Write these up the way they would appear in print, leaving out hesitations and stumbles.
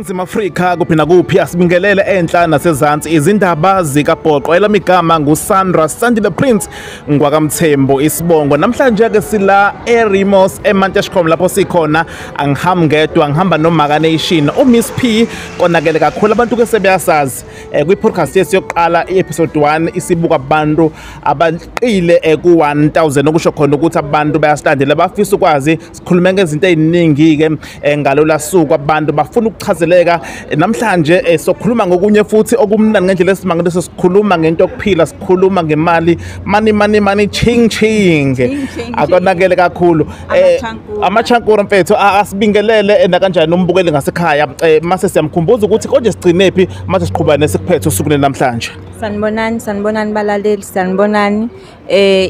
Ningizimu Afrika kuphi nakuphi, asibingelele enhla nasezansi. Izindaba zikaBhoqo, elami igama nguSandra Sandile Prince ngwakaMthembu isibongo. Namhlanje ke sila eRimos eManteshcom lapho sikhona. Angihambi ngedwa, ngihamba noMaka Nation, uMiss P. Konakele kakhulu, abantu ke sebeyasazi. Kwi-podcast yethu yokuqala, i-episode 1, isibuka abantu abaqile ku-1000, okusho khona ukuthi abantu bayasilandela, bafisa ukwazi. Sikhulume ngezinto ey'ningi-ke ngalola suku, abantu bafuna ukuchazeleka. Namhlanje sokhuluma ngokunye futhi okumnandi ngendlela esimangaliso. Sikhuluma ngento yokuphila, sikhuluma ngemali, money, money, money, ching ching. Ching, ching. Akonakele kakhulu. Amachankura. Amachankura mfethu. Asibingelele nakanjani umbukeli ngasekhaya, mase siyamkhumbuza ukuthi konje sigcinephi, mase siqhubana nesikuphethe usuku namhlanje. Sanibonani, sanibonani balaleli, sanibonani.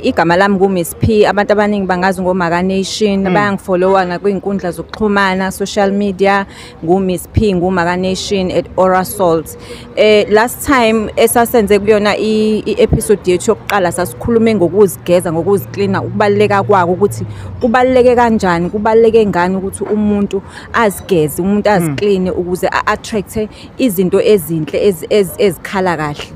Igama lami ku Miss P, abantu abaningi bangazi ngoMaka Nation, bayangifollowa nakwinkundla zokuxhumana, social media, ngu Miss P, nguMaka Nation @AuraSalt. Last time esasenze kuyona i-episode yethu yokuqala, sasikhulume ngokuzigeza, ngokuziklina, ukubaluleka kwako, ukuthi kubaluleke kanjani, kubaluleke ngani ukuthi umuntu azigeze, umuntu azikline ukuze a-attract izinto ezinhle ezikhala kahle.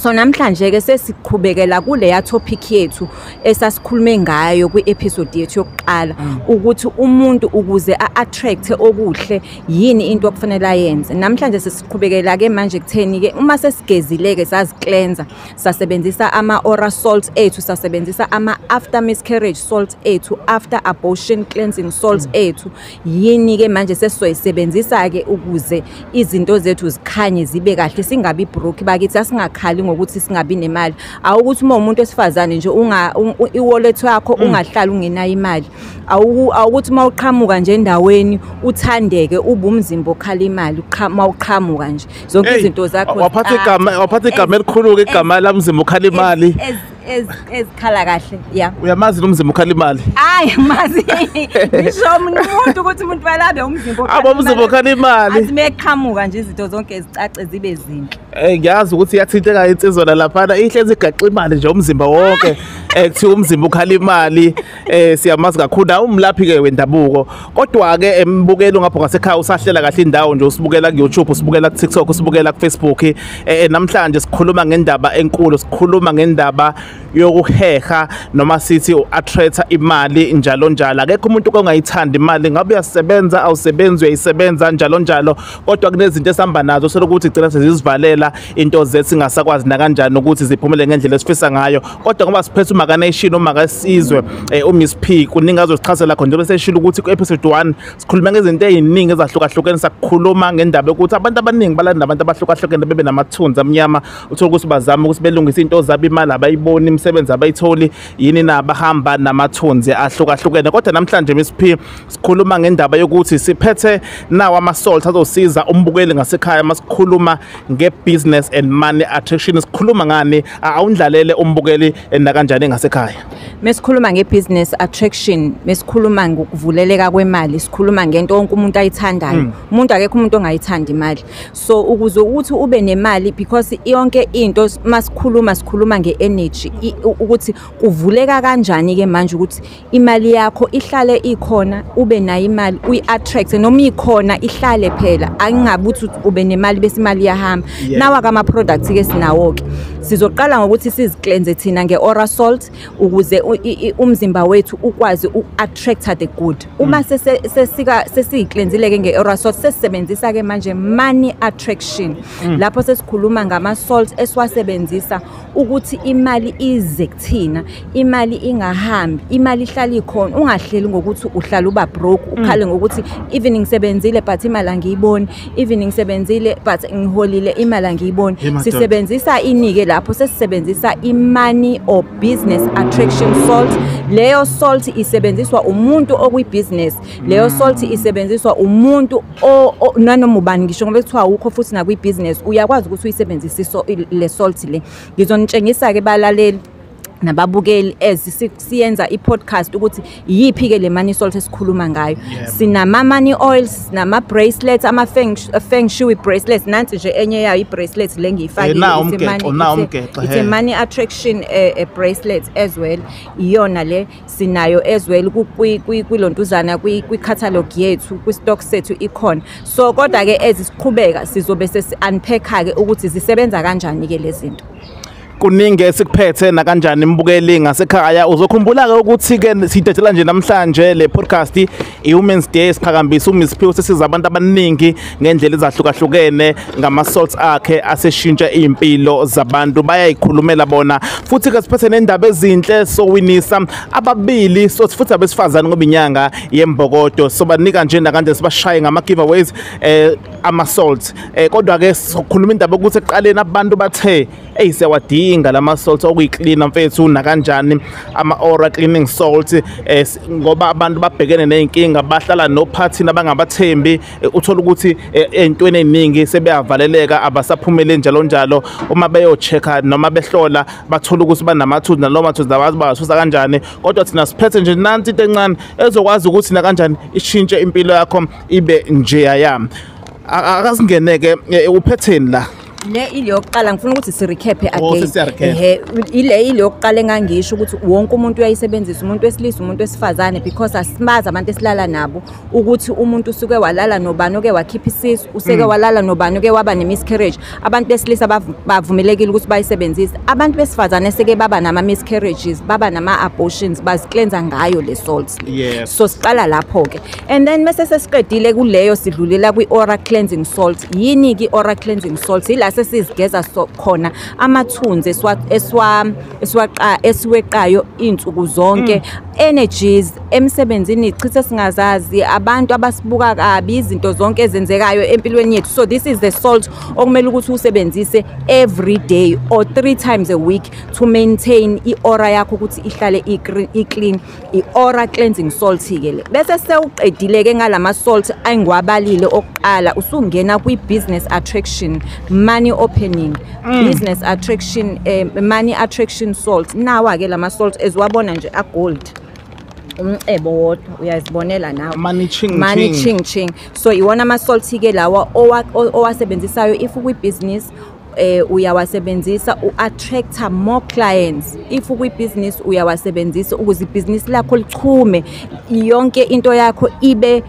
So namhlanje ke sesiqhubekela kuleya topic yethu esasikhulume ngayo kwi-episode yethu yokuqala, ukuthi umuntu ukuze a-attract okuhle yini into okufanele ayenze. Namhlanje sesiqhubekela ke manje kutheni ke uma sesigezile ke, sazicleansa, sasebenzisa ama-aura salt ethu, sasebenzisa ama-after miscarriage salt ethu, after abortion cleansing salt ethu, yini ke manje sesizoyisebenzisa ke ukuze izinto zethu zikhanye, zibe kahle, singabi broke bakithi, asingakhali ngokuthi singabi nemali. Awukuthi uma umuntu wesifazane nje unga i-wallet yakho ungahlali ungenayo imali. Awukuthi uma uqhamuka nje endaweni uthandeke, ube umzimba okhala imali, uma uqhamuka nje zonke Hey, izinto zakho waphatha zicace. igama, waphatha igama elikhulu-ke, igama lamzimba ukhala imali. Ezikhala kahle, ya. Uyamazi lo mzimba ukhala imali? Hayi, mazi, ngisho mina umuntu ukuthi umuntu balabe umzimba okhala Abo umzimba imali. okhala imali. Athi meqhamuka nje izinto zonke zicace, zibe zinhle. Ngiyazi ukuthi iyathinteka insizwa laphana, ihlezi igaxa imali nje umzimba wonke. Kuthiwa umzimba ukhala imali, siyamazi kakhulu. Nawe umlaphi ke wendabuko. Kodwa ke embukeli ngapho ngasekhaya, usahlela kahle indawo nje, usibukela ku YouTube, usibukela ku TikTok, usibukela ku Facebook. Namhlanje sikhuluma ngendaba enkulu, sikhuluma ngendaba yokuheha noma sithi u-attract imali njalo njalo. Akekho umuntu ongayithandi imali, ngabe uyasebenza, awusebenzi, uyayisebenza njalo njalo, kodwa kunezinto esihamba nazo selokuthi igcina sezizivalela into zethu, singasakwazi nakanjani ukuthi ziphumele ngendlela esifisa ngayo. Kodwa ngoba siphethe uMaka Nation, uMaka Sizwe, uMiss P, kuningi azosichazela khona, njengoba seshilo ukuthi ku-episode 1 sikhuluma ngezinto ey'ningi ezahlukahlukene. Sakhuluma ngendaba yokuthi abantu abaningi balanda abantu abahlukahlukene bebe namathunzi amnyama, uthole ukuthi bazama ukuthi belungise into zabo, imali abayiboni, imisebenzi abayitholi, yini na, bahamba namathunzi ahlukahlukene. Kodwa namhlanje, Miss P, sikhuluma ngendaba yokuthi siphethe nawo ama-salt azosiza umbukeli ngasekhaya. Masikhuluma nge-business and money attraction, sikhuluma ngani? Awundlalele umbukeli nakanjani ngasekhaya. Mesikhuluma nge-business attraction, mesikhuluma ngokuvuleleka kwemali, sikhuluma ngento wonke umuntu ayithandayo. Umuntu, akekho umuntu ongayithandi imali. So ukuze ukuthi ube nemali, because yonke into masikhuluma, sikhuluma nge-energy, ukuthi kuvuleka kanjani ke manje ukuthi imali yakho ihlale ikhona, ube nayo imali, uyi-attract noma ikhona, ihlale phela, angingabi ukuthi ube nemali bese imali iyahamba. Nawa kama-products ke sinawo-ke, sizoqala ngokuthi sizicleanse thina nge-aura salt ukuze umzimba wethu ukwazi uku-attracta the good. Uma sesiyicleansile-ke nge-aura salt, sesisebenzisa-ke manje money attraction, lapho sesikhuluma ngama-salt esiwasebenzisa ukuthi imali ize kuthina, imali ingahambi, imali ihlale ikhona. Ungahleli ngokuthi uhlala uba broke, ukhale ngokuthi even ngisebenzile but imali angiyiboni, even ngisebenzile but ngiholile, imali angiyiboni. Hey, madoda. Sisebenzisa inike lapho? Sesisebenzisa i-money or business attraction salt. Leyo salt isebenziswa umuntu okwi-business, leyo salt isebenziswa umuntu nanoma ubani, ngisho ngoba kuthiwa awukho futhi nakwi-business, uyakwazi ukuthi uyisebenzise le salt le. Ngizonitshengisa-ke balaleli. Nababukeli as siyenza i-podcast ukuthi iyiphi ke le money salt esikhuluma ngayo. Sinama money oils, sinama bracelets, ama feng shui bracelets. Nansi nje enye yayo i-bracelet le ngiyifakile. It's a money attraction bracelet as well. Iyona le sinayo as well kwilontuzana kwi-catalog yethu, kwi-stock sethu ikhona. So kodwa ke as siqhubeka sizobe sesi-unpack ke ukuthi zisebenza kanjani ke lezi zinto. Kuningi esikuphethe na kanjani mbukeli ngasekhaya. Uzokhumbula ke ukuthi ke sidedela nje namhlanje le podcast i-Women's Day, siphakambisa uMiss P usesiza abantu abaningi ngendlela ezahlukahlukene ngama salts akhe aseshintsha impilo zabantu, bayayikhulumela bona. Futhi ke siphethe nendaba ezinhle, sowinisa ababili so futhi abesifazane ngoba inyanga yembokodo, so banika nje na kanje sibashaye ngama giveaways ama salts. Kodwa ke sikhuluma indaba ukuthi ekuqaleni abantu bathe hey siyawadinga lama salt okuyiklina mfethu na kanjani, ama aura cleaning salt, ngoba abantu babhekene nezinkinga, bahlala nophathina abangabathembi, uthola ukuthi entweni eziningi sebeyavaleleka, abasaphumele njalo njalo. Uma beyochecka noma behlola bathola ukuthi banamathunzi naloma mathunzi abazi bawasusa kanjani. Kodwa thina siphethe nje nansi into encane ezokwazi ukuthi na kanjani ishintshe impilo yakho ibe nje yami. Akasingeneke uphetheni la. Le ilokuqala ngifuna ukuthi si recap again. Ehe, ile ilokuqala engangisho ukuthi wonke umuntu uyayisebenzisa, umuntu wesilisa, umuntu wesifazane, because asimazi abantu esilala nabo ukuthi umuntu usuke walala nobani oke wakhipha isisu, useke walala nobani oke waba ne miscarriage. Abantu besilisa bavumelekile ukuthi bayisebenzise. Abantu besifazane seke baba nama miscarriages, baba nama abortions, baziklenza ngayo le salt. So siqala lapho ke. And then mase sesiqedile kuleyo sidlulela kwi aura cleansing salt. Yini ke aura cleansing salt? Sesizigeza khona amathunzi esiweqayo insuku zonke, energies emsebenzini ichithe singazazi, abantu abasibuka kabi, izinto zonke ezenzekayo empilweni yethu. So this is the salt okumele ukuthi usebenzise every day or 3 times a week to maintain i-aura yakho ukuthi ihlale i-clean. I-aura cleansing salt ke le. Bese sewuqedile ke ngalama salt engiwabalile okuqala, usungena kwi-business attraction, money opening, business attraction, money attraction salt. Nawa ke lama salt eziwabona nje a gold, umcebo wodwa uyazibonela nawe, money ching, money ching ching. So iwona ama salt ke lawa owasebenzisayo if ukwi business, uyawasebenzisa u-attracta more clients. If ukwi-business uyawasebenzisa ukuze ibhizinisi lakho lichume, yonke into yakho ibe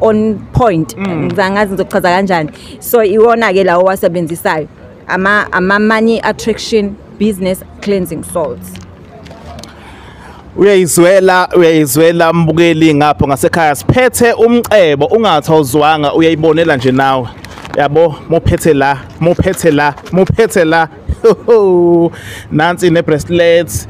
on point. Ngizangazi ngizochaza kanjani. So iwona ke lawo wasebenzisayo ama money attraction business cleansing salts. Uyayizwela mbukeli ngapho ngasekhaya, siphethe umcebo ungathawuzwanga, uyayibonela nje nawe yabo, muphethe la, muphethe la, muphethe la. Nansi ne bracelets,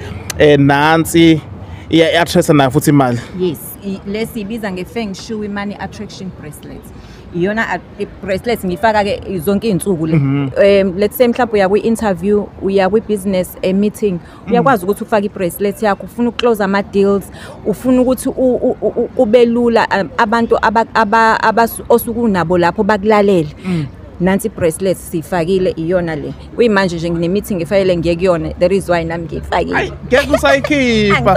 nansi iya attract nayo futhi imali. Yes, lesibiza nge feng shui money attraction bracelets. Iyona bracelets ngifaka ke zonke izinsuku le. Let's say mhlawumbe uya kwi-interview, uya kwi-business meeting, uyakwazi ukuthi ufake i-bracelet yakho, ufuna uclose ama deals, ufuna ukuthi ube lula abantu osukunabo lapho bakulalele. Nansi bracelet sifakile iyona le. Kuyimanje nje ngine meeting ngifayele ngiye kuyona. There is why nami ngiyifakile. Ngeke usayikhipha.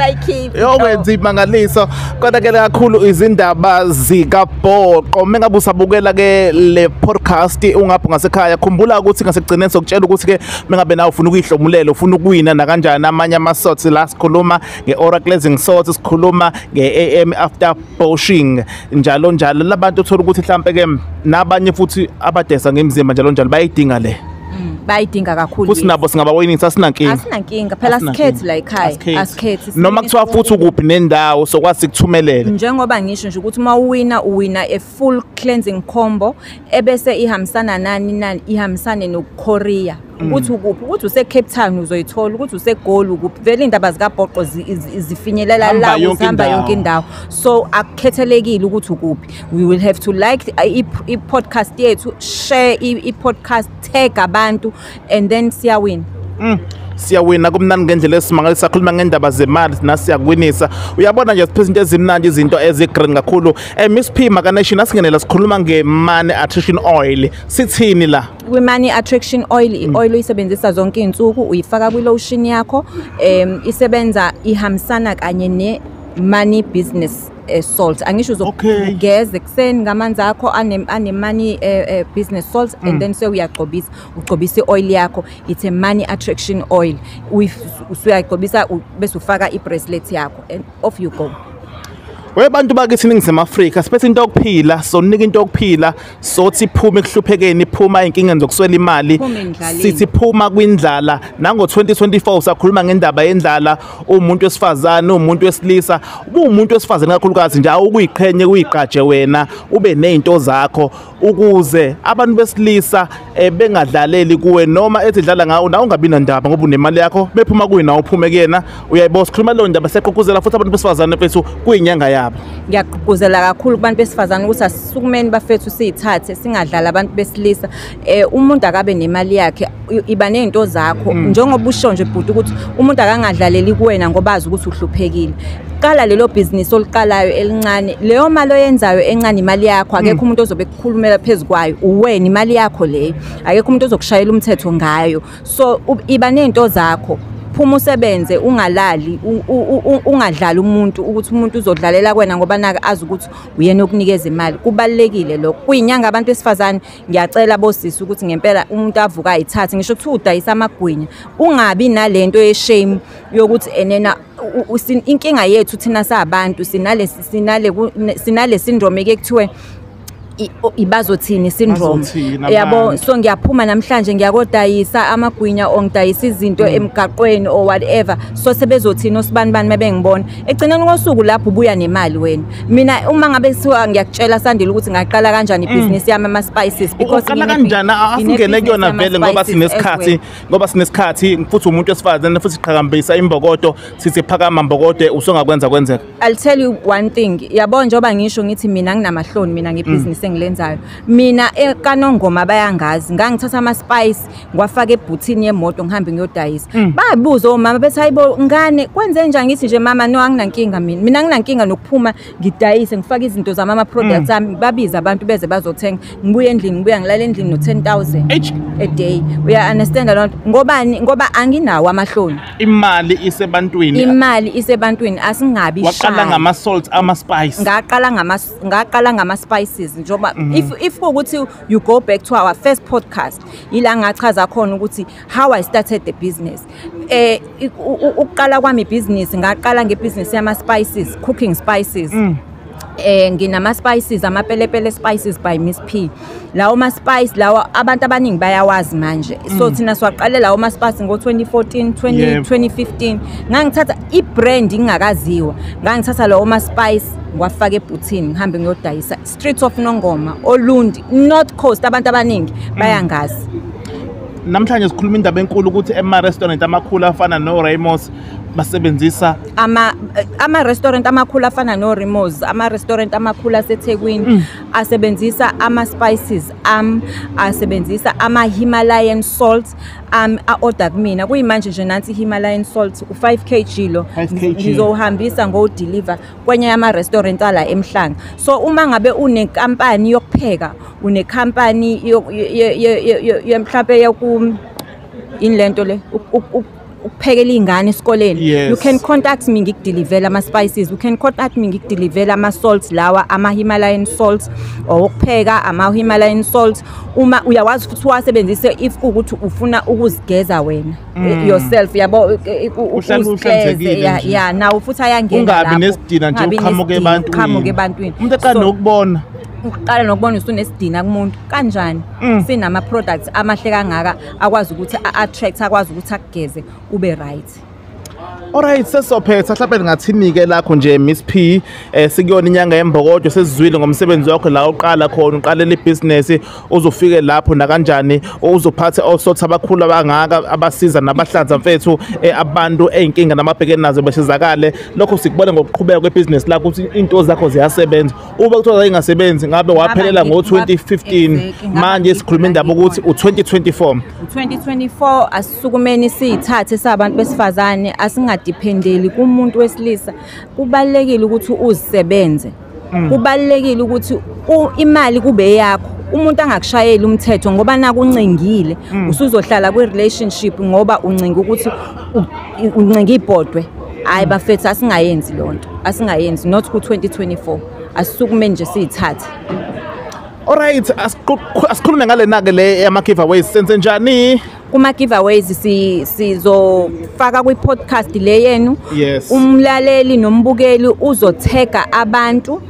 Yokwenza imangaliso. Kodwa ke kakhulu izindaba zikaBhoqo. Mengabe usabukela ke le podcast ungapho ngasekhaya, khumbula ukuthi ngasekugcineni sokutshela ukuthi ke mengabe nawe ufuna ukuyihlomulela, ufuna ukuwina na kanjani amanye ama salts la sikhuluma nge-aura cleansing salt, sikhuluma nge-AM after washing njalo njalo. Labantu uthola ukuthi mhlambe ke nabanye futhi abadesa ngemzimba njalo njalo bayidinga le. Bayidinga kakhulu. Futhi nabo singabawinisa, asinankinga. Asinankinga phela, sikhethi la ekhaya, asikhethi. Noma kuthiwa futhi ukuphi nendawo sokwazi sikuthumelele. Njengoba ngisho nje ukuthi uma uwina uwina a full cleansing combo ebese ihambisana nani nani, ihambisane nokuKorea. Ukuthi ukuphi, ukuthi use Cape Town uzoyithola, ukuthi useGoli ukuphi, vele indaba zikaBhoqo zifinyelela la, uzihamba yonke indawo. So akukhethelekile ukuthi ukuphi. We will have to like i-podcast yethu, share i-podcast, tag abantu, and then siyawina. Siyawina kumnandi ngendlela esimangalisa, sakhuluma ngendaba zemali nasiyakuwinisa. Uyabona nje siphethe into ezimnandi, izinto ezigreen kakhulu. Miss P Maka Nation, asingenela sikhuluma nge-money attraction oil. Sithini la? Kwi-money attraction oil, i-oil uyisebenzisa zonke iy'nsuku, uyifaka kwi-lotion yakho, isebenza ihambisana kanye ne-money business salt. Angisho uzogeza ekuseni ngamanzi akho ane-money business salt, and then sewuyagcobisa, ugcobisa i-oil yakho. It's a money attraction oil. Usuyagcobisa bese ufaka i-bracelet yakho and off you go. Webantu bakithi iNingizimu Afrika, siphethe into yokuphila, sonika into yokuphila, sothi phuma ekuhluphekeni, phuma ey'nkingeni zokuswela imali, Phuma endlaleni. sithi phuma kwindlala. Nango-2024 sakhuluma ngendaba yendlala. Umuntu wesifazane, umuntu wesilisa, umuntu wesifazane kakhulukazi nje, awukuyiqhenye kuyigqaje wena, ube ney'nto zakho ukuze abantu besilisa bengadlaleli kuwe, noma ethi dlala ngawo nawe ungabi nandaba ngoba unemali yakho, bephuma kuye nawe uphume kuyena. Uyayibona, sikhuluma leyo ndaba, siyagqugquzela futhi abantu besifazane mfethu kuyinyanga yabo. Ngiyagqugquzela kakhulu kubantu besifazane ukuthi asisukumeni bafethu, siyithathe, singadlali abantu besilisa. Umuntu akabe nemali yakhe, iba ney'nto zakho, njengoba usho nje bhuti ukuthi umuntu akangadlaleli kuwena ngoba azi ukuthi uhluphekile. Qala lelo bhizinisi oliqalayo elincane, leyo mali oyenzayo encane imali yakho, akekho umuntu ozobe ekukhulumela phezu kwayo, uwena, imali yakho leyo, akekho umuntu ozokushayela umthetho ngayo. So iba ney'nto zakho, phuma usebenze, ungalali, ungadlali umuntu ukuthi umuntu uzodlalela kuwena ngoba naka azi ukuthi uyena okunikeza imali. Kubalulekile lokho. Kuyinyanga abantu besifazane, ngiyacela bosisi ukuthi ngempela umuntu avuka ayithathe, ngisho kuthiwa udayisa amagwinya, ungabi nalento ye-shame yokuthi enena inkinga yethu thina sabantu sinale syndrome eke kuthiwe ibazothini syndrome. Bazothini Yabo. abantu. So ngiyaphuma namhlanje ngiyakodayisa amagwinya or ngidayisa izinto emgaqweni or whatever, so sebezothini osibani bani mebengibona. Egcineni kosuku lapho ubuya nemali wena. Mina uma ngabe kuthiwa ngiyakutshela Sandile ukuthi ngaqala kanjani ibhizinisi yami ama-spices, because Uqala kanjani? Asingene kuyona vele ngoba sinesikhathi, ngoba sinesikhathi futhi umuntu wesifazane futhi siqhakambisa imbokodo, sithi phakama mbokodo, usongakwenza kwenzeka. I'll tell you one thing, yabo, njengoba ngisho ngithi mina nginamahloni mina ngebhizinisi engilenzayo. Mina kaNongoma bayangazi, ngangithatha ama-spice ngiwafaka ebhuthini yemoto ngihambe ngiyodayisa. Babuza omama bethi, "Hayibo ngane, kwenze njani?" Ngithi nje, "Mama, no, anginankinga mina. Mina anginankinga nokuphuma ngidayise, ngifake izinto zami, ama-products ami, babize abantu beze bazothenga, ngibuye endlini, ngibuya ngilala endlini no-10,000 Eish. a day." Uya understand loo nto? Ngobani? Ngoba anginawo amahloni. Imali isebantwini. Imali isebantwini, asingabi Waqala shy. ngama-salt, ama-spice. Ngaqala ngama spices, njengoba if kuwukuthi you go back to our first podcast, ila ngachaza khona ukuthi how I started the business. Ukuqala kwami ibhizinisi, ngaqala ngebhizinisi yama spices, cooking spices. Nginama spices, amapelepele spices by Miss P. Lawo ma spice lawa abantu abaningi bayawazi manje. So thina siwaqale lawo ma spice ngo 2014, 20 2015. Ngangithatha i-brand ingakaziwa, ngangithatha lawo ma spice ngiwafaka ebhuthini, ngihambe ngiyodayisa Streets of Nongoma, Olundi, North Coast, abantu abaningi bayangazi. Namhlanje sikhuluma indaba enkulu ukuthi ema-restaurant amakhulu afana no-Ramos basebenzisa Ama restaurant amakhulu afana no Ramos, ama restaurant amakhulu aseThekwini asebenzisa ama spices, asebenzisa ama Himalayan salt, a order kumina. Kuyimanje nje nansi Himalayan salt u5 kg lo. 5 kg. Ngizohambisa ngo deliver kwenye yama restaurant ala eMhlanga. So uma ngabe unenkampani yokupheka, unekhampani mhlambe yoku ini lento le ukuphekela iy'ngane esikoleni, you can contact me, ngikudelivela ama-spices. You can contact me, ngikudelivela ama-salts lawa, ama-Himalayan salt or ukupheka ama-Himalayan salt. Uma uyawazi futhi uwasebenzise if kuwukuthi ufuna ukuzigeza wena yourself, yabo, Uhlale uzigeze, uhlanzekile nje. Ya, nawo futhi ayangena Ungabi lapho. nesidina nje, Ungabi uqhamuke nesidina, ebantwini. uqhamuke ebantwini. Umuntu eqala nokubona. Uqala nokubona usunesidina kumuntu kanjani, sinama products amahle kangaka akwazi ukuthi a-attract, akwazi ukuthi akugeze ube right. Alright, sesophetha mhlawumbe ngingathini-ke lakho nje Miss P, sikuyona inyanga yembokodo, sesizwile ngomsebenzi wakho la uqala khona, uqalela ibhizinesi, uzofike lapho nakanjani, uzophatha osotha abakhulu abangaka abasiza nabahlanza mfethu abantu ey'nkinga namabhekene nazo besizakale. Lokho sikubona ngokuqhubeka kwebhizinesi lakho ukuthi iy'nto zakho ziyasebenza. Ube kuthiwa zayingasebenzi ngabe waphelela ngo-2015, manje sikhuluma indaba ukuthi u-2024. U-2024 asisukumeni siyithathe sabantu besifazane, asingadiphendeli kumuntu wesilisa. Kubalulekile ukuthi uzisebenze, kubalulekile ukuthi imali kube yakho, umuntu angakushayeli umthetho ngoba nakuncingile usuzohlala kwi-relationship ngoba uncinga ukuthi uncinga ibhodwe. Hayi bafethu, asingayenzi leyo nto, asingayenzi, not ku-2024. Asisukumeni nje siyithathe. Alright, asikhulume ngale nake le yama-giveaways, senze njani? Kuma-giveaways sizofaka kwi-podcast le yenu. Yes. Umlaleli nombukeli uzothega abantu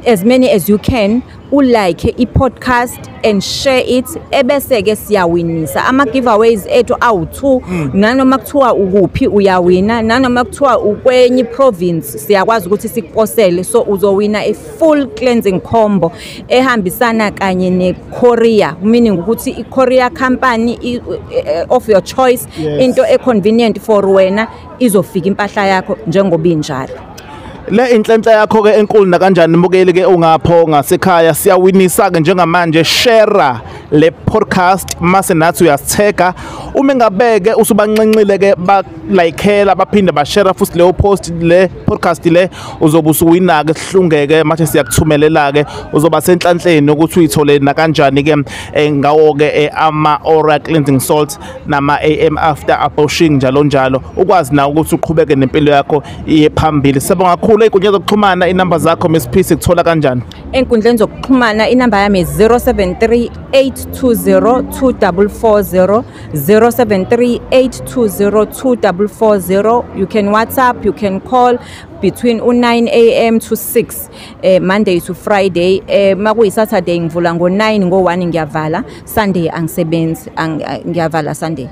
as many as you can, ulike i-podcast and share it, ebese-ke siyawinisa. Ama-giveaways ethu awu-2, nanoma kuthiwa ukuphi uyawina, nanoma kuthiwa ukwenye province siyakwazi ukuthi sikuposele. So uzowina a full cleansing combo ehambisana kanye ne-courier, meaning ukuthi i-courier company of your choice, into e-convenient for wena, izofika impahla yakho njengoba injalo. Le inhlenhla yakho ke enkulu nakanjani mbukeli ke ungapho ngasekhaya, siyawinisa ke njengamanje. Share le podcast mase nathi uyasithega, uma ngabeke usubanxenxile ke ba likela baphinde ba share futhi leyo post le podcast le, uzobe usuwina ke sihlungeke manje siyakuthumelela ke, uzoba senhlanhleni ukuthi uyithole nakanjani ke ngawo ke ama oral cleansing salt nama AM after abortion njalo njalo, ukwazi na ukuthi uqhubeke nempilo yakho iye phambili. Siyabonga kakhulu. Ey'nkundleni zokuxhumana inamba zakho Miss P sikuthola kanjani? Ey'nkundleni zokuxhumana inamba yami 073 820 2440, 073 820 2440. You can WhatsApp, you can call between 9 a.m. to 6, Monday to Friday. Makuyi Saturday ngivula ngo-9, ngo-1 ngiyavala. Sunday angisebenzi, ngiyavala Sunday.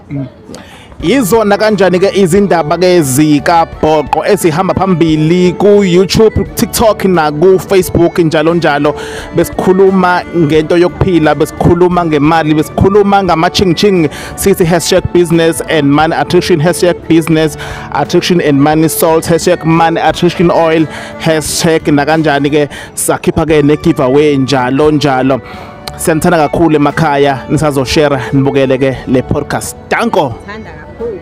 Yizona kanjani ke izindaba ke zikaBhoqo ezihamba phambili ku YouTube, TikTok na ku Facebook njalo njalo. Besikhuluma ngento yokuphila, besikhuluma ngemali, besikhuluma ngama ching ching, sithi #business and money attraction, #business attraction and money salt, #money attraction oil, hashtag nakanjani ke sakhipha ke ne giveaway njalo njalo. Siyanithanda kakhulu emakhaya, nisazoshare nibukele ke le podcast. Danko. Thanda kakhulu.